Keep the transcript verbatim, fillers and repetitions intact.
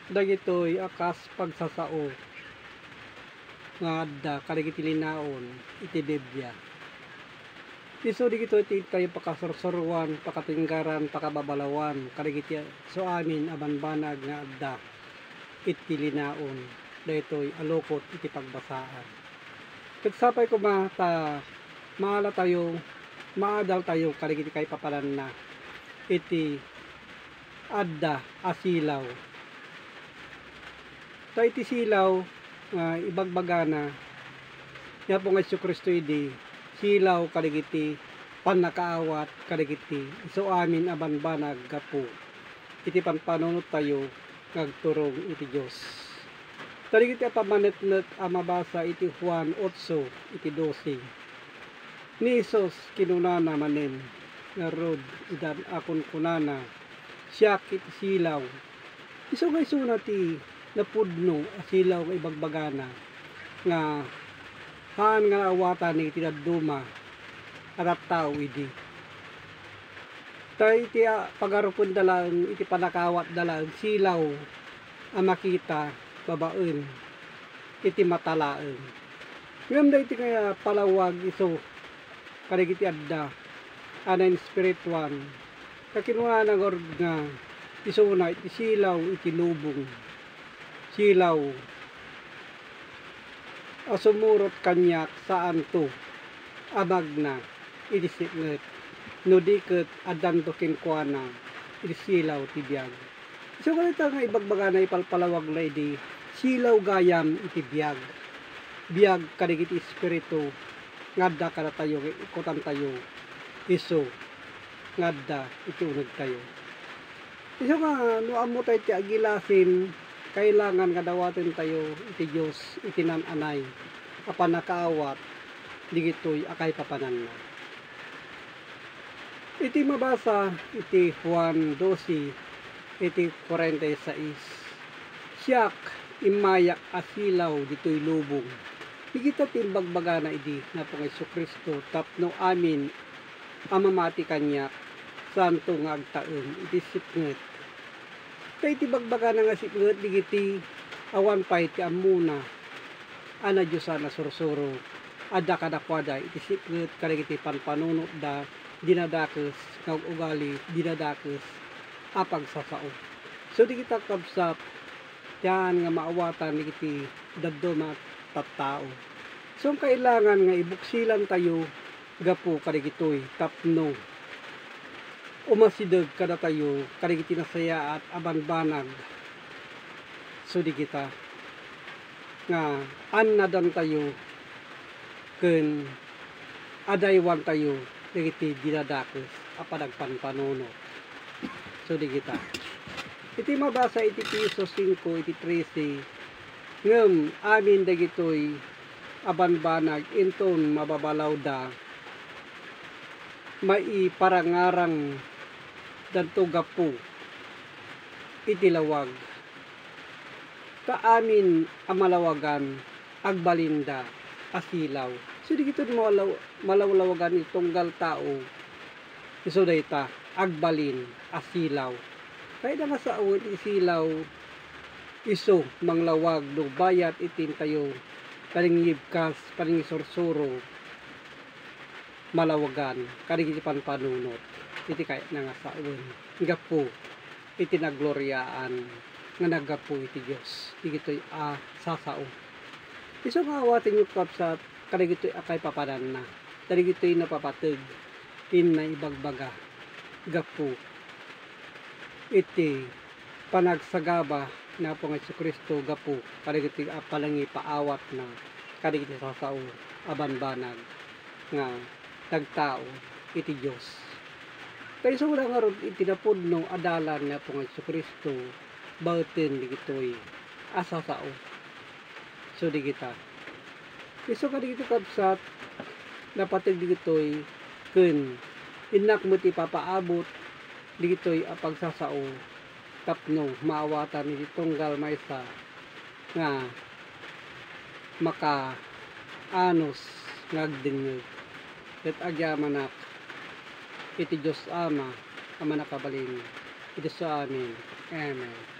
dagitoy a kas pagsasao nga adda kadagiti linaon iti Biblia. Isu dagitoy ti intayo pakasursuroan, pakatunggaran, pakababalawan kadagiti isu amin a banbanag nga adda iti linaon daytoy a lukot iti pagbasaan. Ket sapay koma ta maalatayo, maadaltayo kadagiti kaipapananna iti adda a silaw. Ta iti silaw nga ibagbagana ni Apo nga Jesu-Cristo idi, silaw kadagiti pannakaawat kadagiti isu amin a banbanag gapu iti panpanunottayo nga agturong iti Dios. Ta dagiti a pammaneknek a mabasa iti Juan otso iti dose. Ni Jesus kinunana manen ngarud idan a kunkunana, "Siak iti silaw." Isu nga isuna ti napudno a silaw nga ibagbagana nga haan nga naawatan iti dadduma a tattao idi. Ta iti, ah, pagarupenda laeng, iti pannakaawatda laeng, silaw a makita babaen iti mata laeng. Ngem daytoy nga palawag isu kadagiti adda a nainspirituan, ta kinunana ngarud nga isuna iti silaw iti lubong. Silaw a sumurot kaniak saanto a magna iti sipnget, no di ket addanto kenkuana iti silaw ti biag. Isu nga dayta nga ibagbagana, ipalpalawagna idi, silaw gayam iti biag. Biag kadagiti espiritu nga adda kadatayo, nga ikkutantayo, isu nga adda iti unegtayo. Isu nga no ammotayo ti agilasin, kailangan nga dawatentayo iti Dios iti naan-anay a pannakaawat dagitoy a kaipapananna. Iti mabasa iti Juan dose, iti kuarenta y seis, "Siak, immayak a silaw ditoy lubong." Dagita ti imbagbagana idi ni Apo nga Jesu-Cristo tapno amin a mamati kaniak, saanto nga agtaeng iti sipnget. Ta iti bagbagana nga sipnget dagiti awan pay ti ammona a nadiosan a sursuro, adda kadakuada iti sipnget kadagiti panpanunotda, dinadakes nga ug-ugali, dinadakes a pagsasao. So, dagita, kabsat, ti haan nga maawatan dagiti dadduma a tattao. So, kailangan nga ibuksilantayo gapu kadagitoy tapno umasideg kadatayo kadagiti nasayaat a banbanag. So, dagita nga annadantayo ken adaywantayo dagiti dinadakes a panagpanpanunot. So, dagita. Iti mabasa iti Efeso singko iti trese, ngem amin dagitoy a banbanag inton mababalawda, maiparangarangdanto gapu iti lawag. Ta amin a malawagan, agbalinda a silaw. So, dagitoy malaw-, malawlawagan iti tunggal tao, isu dayta, agbalin a silaw. Kayatna nga sawen ti silaw, isu manglawag no bayat iti intayo panangibkas, panangisursuro, malawagan kadagiti panpanunot iti kayatna nga sawen gapu iti naggloriaan nga naggapu iti Dios, dagitoy a sasao. Isu nga awatenyo, kabsat, kadagitoy a kaipapananna, kadagitoy napapateg ken naibagbaga gapu iti panagsagaba ni Apo nga Jesu-Cristo gapu kadagiti a panangipaawatna kadagiti sasao a banbanag nga nagtao iti Dios. Ta isu la ngarud iti napudno a dalan ni Apo nga Jesu-Cristo baeten dagitoy a sasao. So, dagita. Isu kadagiti, kabsat, napateg dagitoy ken innak met ipapaabot dagitoy a pagsasao tapno maawatan iti tunggal maysa nga makaanus nga agdengngeg. Ket agyamanak iti Dios Ama a Mannakabalin iti isu amin. Amen.